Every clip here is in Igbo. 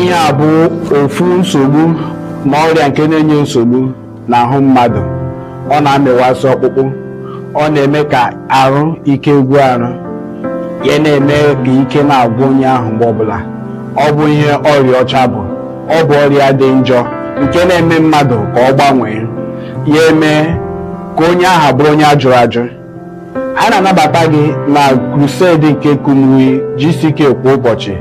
Ihe a bụ ofu nsogbu ma ọrịa nke na-enye nsogbu n'ahụ mmadụ. Ọ na-amịwasị ọkpụkpụ, ọ na-eme ka arụ ike gwụ arụ ya, na-eme ka ike na-agwụ onye ahụ mgbe ọbụla. Ọ bụ ihe ọrịa ọcha bụ. Ọ bụ ọrịa dị njọ nke na-eme mmadụ ka ọ gbanwee, ya eme ka onye ahụ bụrụ onye ajụrụ ajụ. A na-anabata gị na crusade nke Kumuyi GCK kwa ụbọchị,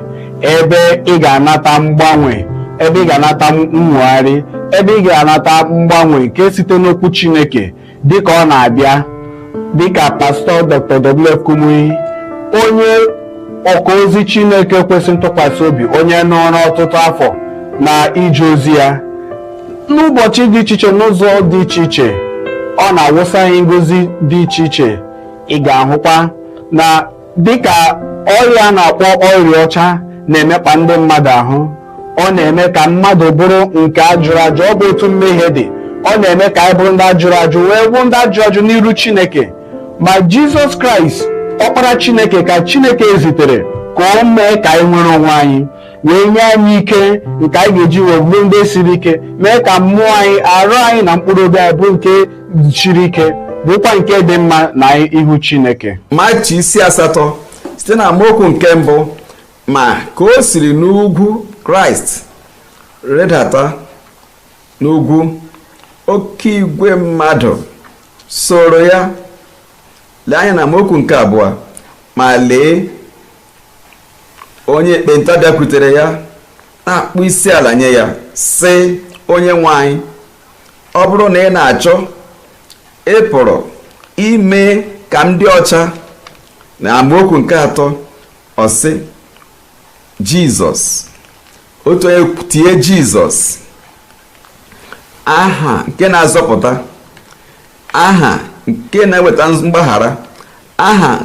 ebe ị ga-anata mgbanwe, ebe ị ga-anata nwogharị, ebe ị ga-anata mgbanwe nke site n'okwu Chineke dịka ọ na-abịa, dịka Pastọ Dr. W.F. Kumuyi, onye ọka ozi Chineke kwesị ntụkwasị obi, onye nọrọ ọtụtụ afọ na ije ozi ya n'ụbọchị dị iche iche, n'ụzọ dị iche iche. Ọ na-awụsa anyị ngozi dị iche iche. Ị ga-ahụkwa na dịka ọrịa a na-akpọ ọrịa ọcha na-emekpa ndị mmadụ ahụ, ọ na-eme ka mmadụ bụrụ nke ajụrụ ajụ. Ọ bụ otu mmehie dị, ọ na-eme ka anyị bụrụ ndị ajụrụ ajụ, wee bụ ndị ajụrụ ajụ n'iru Chineke. Ma Jizọs Kraịst, Ọkpara Chineke, ka Chineke zitere ka o mee ka anyị nwere onwe anyị, wee nye anyị ike nke anyị ga-eji wee bụrụ ndị siri ike, mee ka mmụọ anyị, arụ anyị na mkpụrụ obi anyị bụ nke siri ike, bụkwa nke dị mma na ihu Chineke. Matiu isi 8, site na amaokwu nke 1. Ma ka o siri n'ugwu Kraịst rịdata n'ugwu, oke igwe mmadụ soro ya. Lee anya na amaokwu nke 2. Ma lee, onye ekpenta bịakwutere ya, na-akpụ isi ala nye ya, sị: "Onye nwe anyị, ọ bụrụ na ị na-achọ, ị pụrụ ime ka m dị ọcha." Na amaokwu nke 3, ọ sị Jizọs, otu onye tie Jizọs, aha nke na-azọpụta, aha nke na-eweta mgbaghara, aha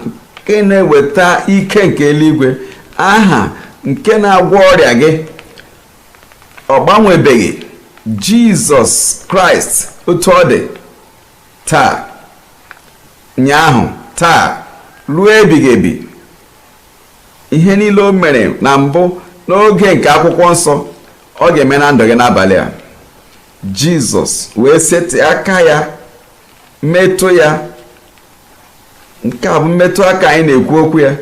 nke na-eweta ike nke eluigwe, aha nke na-agwọ ọrịa gị. Ọ gbanwebeghị. Jizọs Kraịst, otu ọ dị taa, nyaahụ, taa, ruo ebighị ebi. Ihe niile o mere na mbụ n'oge nke Akwụkwọ Nsọ, ọ ga-eme na ndụ gị n'abalị a. Jizọs wee setị aka ya metụ ya. Nke a bụ mmetụ aka anyị na-ekwu okwu ya.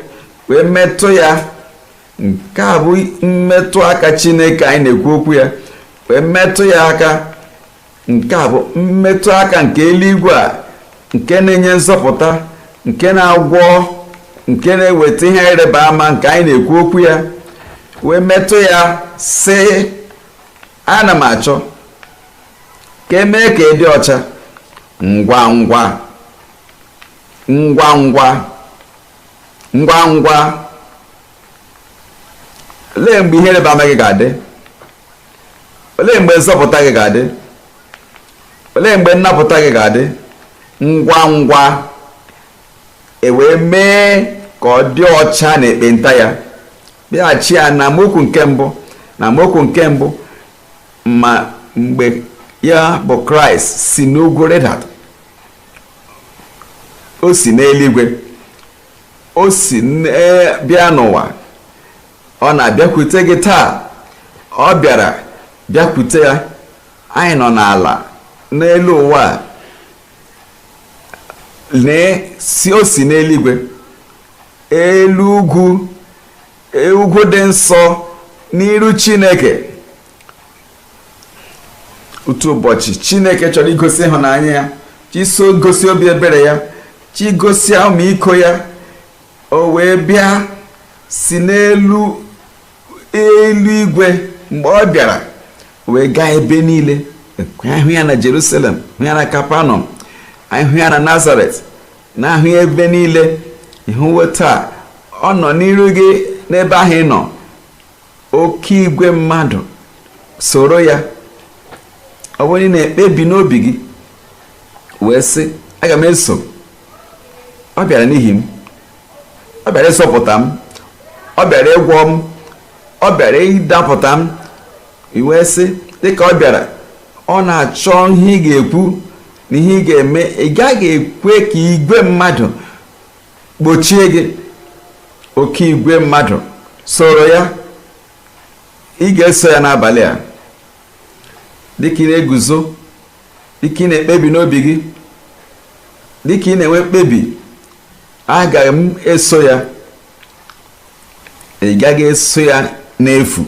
Wee metụ ya. Nke a bụ mmetụ aka Chineke anyị na-ekwu okwu ya. Wee metụ ya aka. Nke a bụ mmetụ aka nke eluigwe a, nke na-enye nzọpụta, nke na-agwọ, nke na-eweta ihe ịrịba ama nke anyị na-ekwu okwu ya. Wee metụ ya, sị: "Ana m achọ, ka emee ka ị dị ọcha." Ngwa ngwa, ngwa ngwa, ngwa ngwa. Olee mgbe ihe ịrịba ama gị ga-adị? Olee mgbe nzọpụta gị ga-adị? Olee mgbe nnapụta gị ga-adị? Ngwa ngwa, e wee mee ka ọ dị ọcha na ekpenta ya. Bịaghachi ya na amaokwu nke 1, na amaokwu nke 1. Ma mgbe ya bụ Kraịst si n'ugwu rịdata, o si n'eluigwe, o si bịa n'ụwa, ọ na-abịakwute gị taa. Ọ bịara bịakwute ya. Anyị nọ n'ala n'elu ụwa a. Si o si n'eluigwe, elu ugwu, ugwu dị nsọ n'iru Chineke. Otu ụbọchị, Chineke chọrọ igosi ịhụnanya ya, chiso gosi obi ebere ya, chi gosi ọmịiko ya. O wee bịa si n'elu eluigwe. Mgbe ọ bịara, wee gaa ebe niile. Hụ ya na Jerusalem, hụ ya na Kapanọm, anyị hụ ya na Nazaret, na-ahụ ya ebe niile. Ịhụwo taa ọ nọ n'iru gị n'ebe ahụ ị nọ. Oke igwe mmadụ soro ya. Ọ bụrụ na ị na-ekpebi n'obi gị wee sị: "Aga m eso, ọ bịara n'ihi m, ọ bịara ịzọpụta m, ọ bịara ịgwọ m, ọ bịara ịdapụta m," i wee sị, dịka ọ bịara, ọ na-achọ ihe ị ga-ekwu na ihe ị ga-eme. Ị gaghị ekwe ka igwe mmadụ gbochie gị. Oke igwe mmadụ soro ya. Ị ga-eso ya n'abalị a, dịka ị na-eguzo, dịka ị na-ekpebi n'obi gị, dịka ị na-enwe mkpebi, agaghị m eso ya. Ị gaghị eso ya n'efu.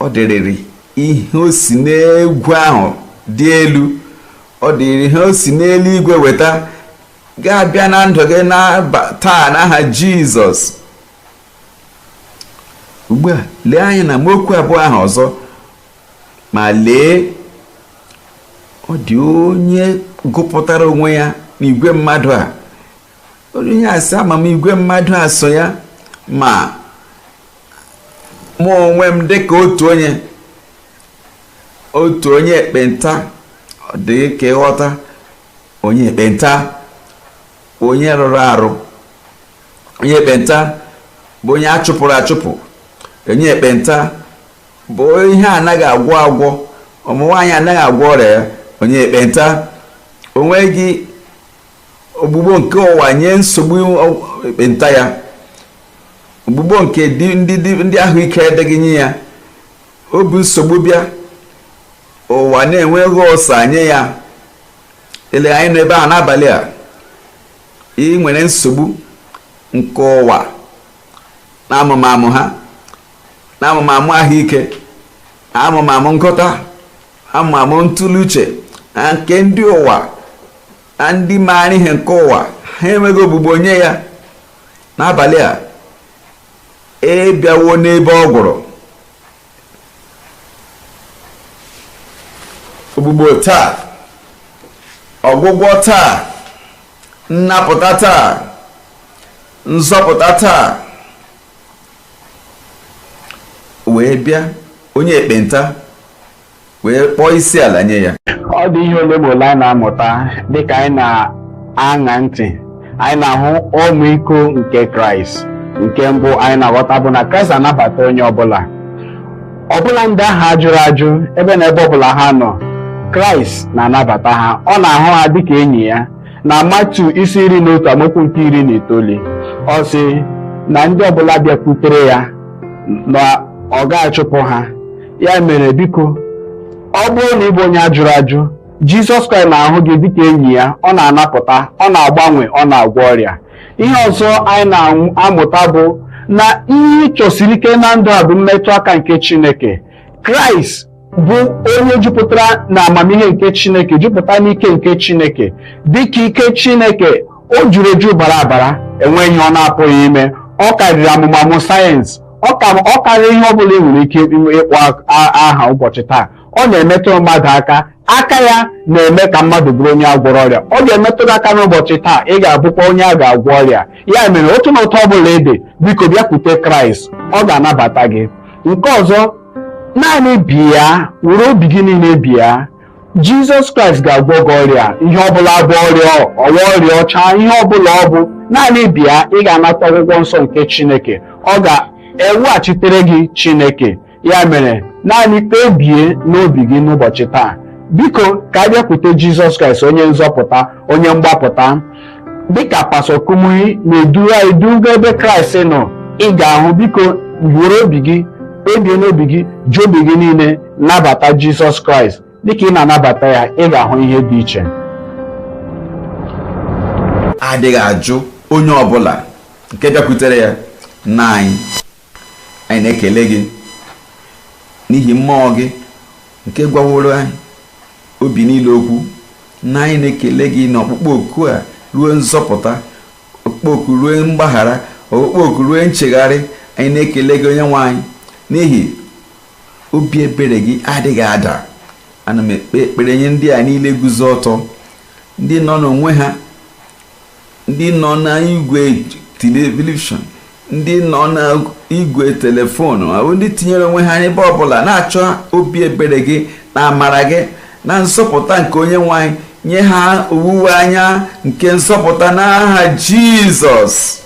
Ọ dịrịrị ihe o si n'egwu ahụ dị elu, ọ dịrị ihe o si n'eluigwe weta ga-abịa na ndụ gị taa n'aha Jizọs. Ugbu a, lee anya na amaokwu 2 ahụ ọzọ, ma lee, ọ dị onye gụpụtara onwe ya n'igwe mmadụ a. Onye a sị, ama m igwe mmadụ a so ya, ma mụ onwe m dịka otu onye ekpenta. Ọ dị ka ịghọta, onye ekpenta, onye rụrụ arụ, onye ekpenta bụ onye achụpụrụ achụpụ, onye ekpenta bụ ihe anaghị agwọ agwọ, ụmụ nwaanyị anaghị agwọ ọrịa ya, onye ekpenta onweghị ogbugbo nke ụwa nye nsogbu ekpenta ya, ogbugbo nke ndị ahụike adịghị nye ya, o bụ nsogbu bịa ụwa na-enweghị ụsa nye ya. Ele anyị nọ ebe a n'abalị a, ị nwere nsogbu nke ụwa na amụmamụ ha, na amụmamụ ahụike, amụmamụ nkọta, amụmamụ ntụle uche na nke ndị ụwa na ndị maara ihe nke ụwa, ha enweghị ogbugbo nye ya. N'abalị a, ịbịawo n'ebe ọ gwụrụ. Ogbugbo taa, ọgwụgwọ taa, nnapụta taa, nzọpụta taa. Wee bịa onye ekpenta wee kpọọ isi ala nye ya. Ọ dị ihe ole ma ole anyị na-amụta dịka anyị na-aṅa ntị. Anyị na-ahụ ọmịiko nke Kraịst. Nke mbụ anyị na-aghọta bụ na Kraịst anabata onye ọbụla, ọbụla ndị ahụ ajụrụ ajụ, ebe na ebe ọbụla ha nọ, Kraịst na-anabata ha. Ọ na-ahụ ha dịka enyi ya. Na Matiu isi 11 amaokwu nke 19, ọ sị na ndị ọbụla bịakwutere ya na ọ ga-achụpụ ha. Ya mere, biko, ọ bụrụ na ị bụ onye ajụrụ ajụ, Jizọs Kraịst na-ahụ gị dịka enyi ya. Ọ na-anapụta, ọ na-agbanwe, ọ na-agwọ ọrịa. Ihe ọzọ anyị na-amụta bụ na ihe chọsiri ike na ndụ a bụ mmetụ aka nke Chineke. Kraịst bụ onye jupụtara na amamihe nke Chineke, jupụta n'ike nke Chineke. Dịka ike Chineke, o juru eju bara abara, enweghị ihe ọ na-apụghị ime. Ọ karịrị amụmamụ sayensị, ọ karịrị ihe ọ bụla ị nwere ike ịkpọ aha ụbọchị taa. Ọ na-emetụ mmadụ aka, aka ya na-eme ka mmadụ bụrụ onye agwọrọ ọrịa. Ọ ga-emetụ gị aka n'ụbọchị taa, ị ga-abụkwa onye a ga-agwọ ọrịa. Ya mere, otu na ụtọ ọbụla ị dị, biko bịakwute Kraịst, ọ ga-anabata gị. Nke ọzọ, naanị bịa, were obi gị niile bịa. Jizọs Kraịst ga-agwọ gị ọrịa, ihe ọbụla bụ ọrịa, ọwa ọrịa ọcha, ihe ọbụla ọ bụ, naanị bịa, ị ga-anata ọgwụgwọ nsọ nke Chineke. Ọ ga-eweghachitere gị Chineke. Ya mere, naanị kpebie n'obi gị n'ụbọchị taa, biko, ka a bịakwute Jizọs Kraịst, onye nzọpụta, onye mgbapụta. Dịka Pastọ Kumuyi na-eduga eduga ebe Kraịst nọ, ị ga-ahụ. Biko, were obi gị kpebie n'obi gị, ji obi gị niile nabata Jizọs Kraịst. Dịka ị na-anabata ya, ị ga-ahụ ihe dị iche. Adịghị ajụ onye ọbụla nke bịakwutere ya. Nna anyị, anyị na-ekele gị n'ihi mmụọ gị nke gwaworo anyị obi niile okwu. Nna anyị, na-ekele gị na ọkpụkpọ oku a ruo nzọpụta, ọkpụkpọ oku ruo mgbaghara, ọkpụkpọ oku ruo nchegharị. Anyị na-ekele gị, onye nwe anyị, n'ihi obi ebere gị adịghị ada. Ana m ekpe ekpere nye ndị a niile guzo ọtọ, ndị nọ n'onwe ha, ndị nọ n'igwe telivishọn, ndị nọ n'igwe telefonu, ndị tinyere onwe ha n'ebe ọbụla na-achọ obi ebere gị na amara gị na nzọpụta nke onye nwe anyị. Nye ha owuwe anya nke nzọpụta n'aha Jizọs.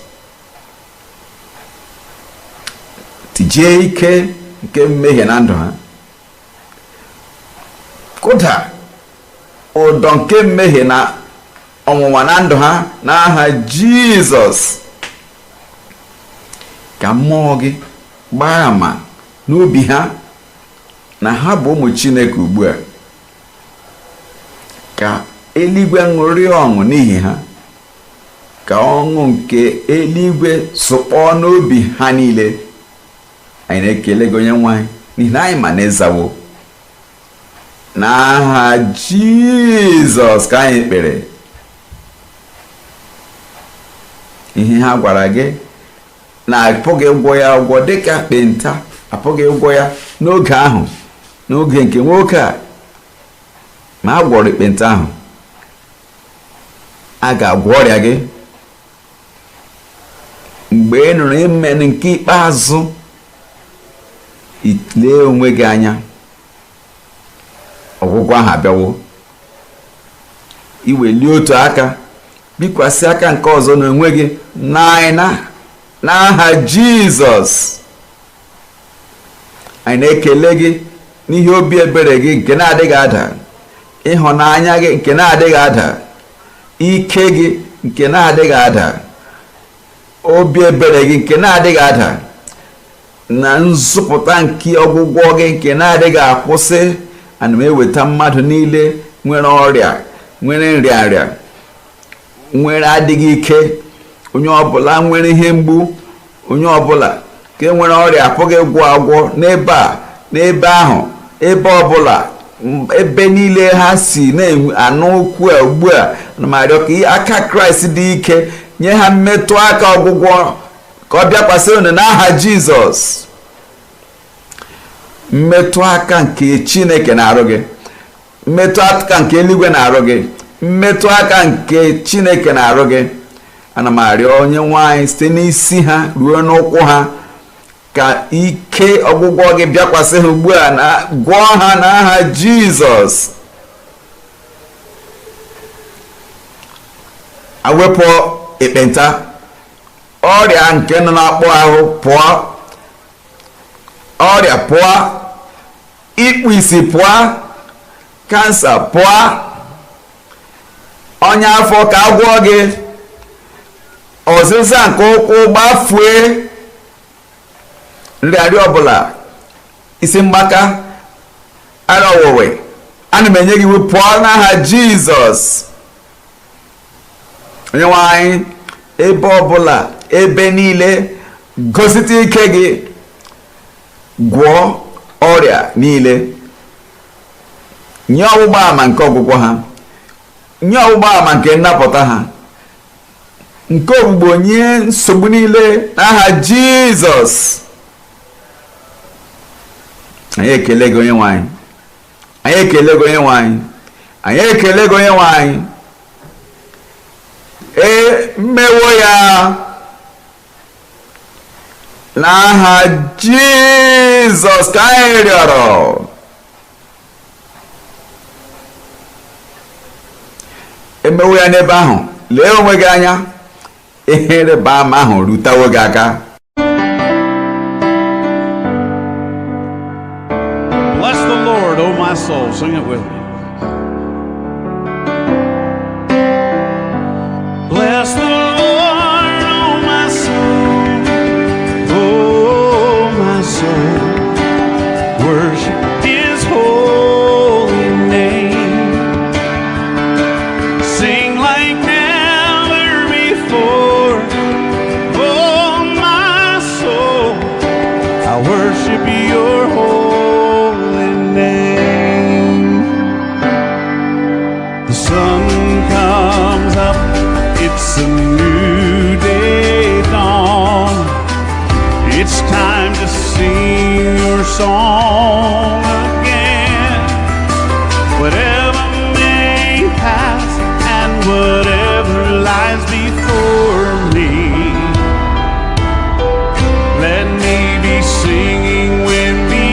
Tijie ike nke mmehie na ndụ ha, kụda ụdọ nke mmehie na ọnwụnwa na ndụ ha n'aha Jizọs. Ka mmụọ gị gbaa ama n'obi ha na ha bụ ụmụ Chineke ugbu a. Ka eluigwe ṅụrịa ọṅụ n'ihi ha, ka ọṅụ nke eluigwe sụkpọọ n'obi ha niile. Anyị na-ekele gị onye nwe anyị n'ihi na anyị ma na ịzawo. N'aha Jizọs ka anyị kpere. Ihe ha gwara gị na apụghị ịgwọ ya ụgwọ dịka ekpenta, apụghị ịgwọ ya n'oge ahụ, n'oge nke nwoke a, ma a gwọrọ ekpenta ahụ, a ga-agwọ ọrịa gị. Mgbe ị nụrụ ime nke ikpeazụ, lee onwe gị anya, ọgwụgwọ ahụ abịawo. Iwelie otu aka bikwasị aka nke ọzọ n'onwe gị n'aha Jizọs. Anyị na-ekele gị n'ihe obi ebere gị nke na-adịghị ada, ịhụnanya gị nke na-adịghị ada, ike gị nke na-adịghị ada, obi ebere gị nke na-adịghị ada, na nzụpụta nke ọgwụgwọ gị nke na-adịghị akwụsị. Ana m eweta mmadụ niile nwere ọrịa, nwere nrịanrịa, nwere adịghị ike, onye ọbụla nwere ihe mgbu, onye ọbụla nke nwere ọrịa apụghị ịgwọ agwọ n'ebe a, n'ebe ahụ, ebe ọbụla, ebe niile ha si na-anụ okwu a ugbu a. Ana m arịọ ka aka Kraịst dị ike nye ha mmetụ aka ọgwụgwọ ka ọ bịakwasị unu n'aha Jizọs. Mmetụ aka nke Chineke na-arụ gị, mmetụ aka nke eluigwe na-arụ gị, mmetụ aka nke Chineke na-arụ gị. Ana m arịọ onye nwanyị site n'isi ha ruo n'ụkwụ ha ka ike ọgwụgwọ gị bịakwasị ha ugbu a na gwọọ ha n'aha Jizọs. Awepụ ekpenta, ọrịa nke nọ n'akpụ ahụ pụọ, ọrịa pụọ, ikpu isi pụọ, kansa pụọ, ọnya afọ ka agwọ gị, ọzịza nke ụkwụ gbafue, nrịarịa ọbụla, isi mgbaka, ara ọwụwe, ana m enye gị iwu pụọ n'aha Jizọs. Onye nwe anyị, ebe ọbụla, ebe niile, gosite ike gị, gwọọ ọrịa niile, nye ọgbụgba ama nke ọgwụgwọ ha, nye ọgbụgba ama nke nnapụta ha, nke ogbugbo nye nsogbu niile n'aha Jizọs. Anyị ekele gị onye nwe anyị, anyị ekele gị onye nwe anyị, anyị ekele gị onye nwe anyị. Emewo ya n'aha Jizọs ka anyị rịọrọ. Emewo ya n'ebe ahụ. Lee onwe gị anya, ihe ịrịba ama ahụ rutawo gị aka. Bless the Lord, O my soul. Sing it with me. Bless the Lord, O my soul. Oh, my soul. Worship his holy name. Sing like never before. Oh, my soul, I worship your holy name. The sun comes up, it's a new day dawn. It's time to sing your song again. Whatever may pass and whatever lies before me, let me be singing when the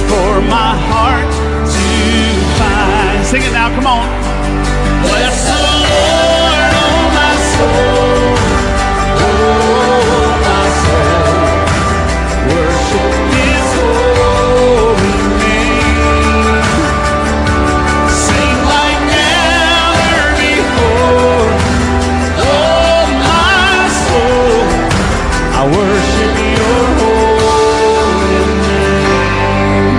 for my heart to find. Sing it now, come on. Bless the Lord, oh my soul. Oh, my soul. Worship His holy name. Sing like never before. Oh, my soul, I worship Your holy name.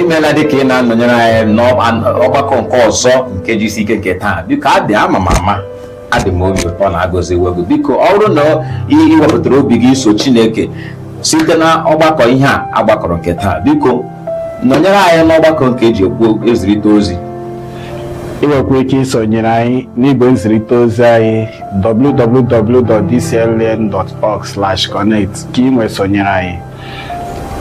Imeela dịka ị na-anọnyere anyị n'ọgbakọ nke ọzọ nke jisi ike nke taa. Biko, adị ama m ama, adị m obi ụtọ na agọziwo gị. Biko, ọ bụrụ na ị wepụtara obi gị iso Chineke site na ọgbakọ ihe a agbakọrọ nke taa, biko nọnyere anyị n'ọgbakọ nke eji ekwu ezirite ozi. Ị nwekwa ike isonyere anyị n'igwe nzirịta ozi anyị, www.dcln.org/connect, ka ị nwee sonyere anyị.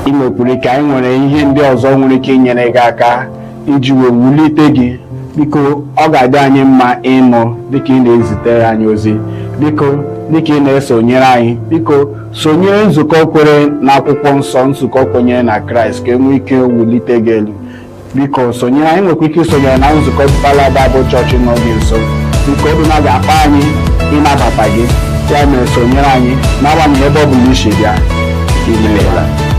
Ị nwekwara ike, anyị nwere ihe ndị ọzọ nwere ike inyere gị aka iji wee wulite gị. Biko, ọ ga-adị anyị mma ịnụ dịka ị na-ezitere anyị ozi. Biko, dịka ị na-esonyere anyị, biko sonyere nzukọ kwere n'akwụkwọ nsọ, nzukọ kwenyere na Kraịst, ka e nwee ike wulite gị elu. Biko sonyere anyị. Nwekwa ike isonyere na nzukọ Deeper Life Bible Church nọ gị nso. Biko, obi na ga-akpa anyị ịnabata gị. Ya mere, sonyere anyị n'agbanyeghị ebe ọ bụla isi bịa. Imeela.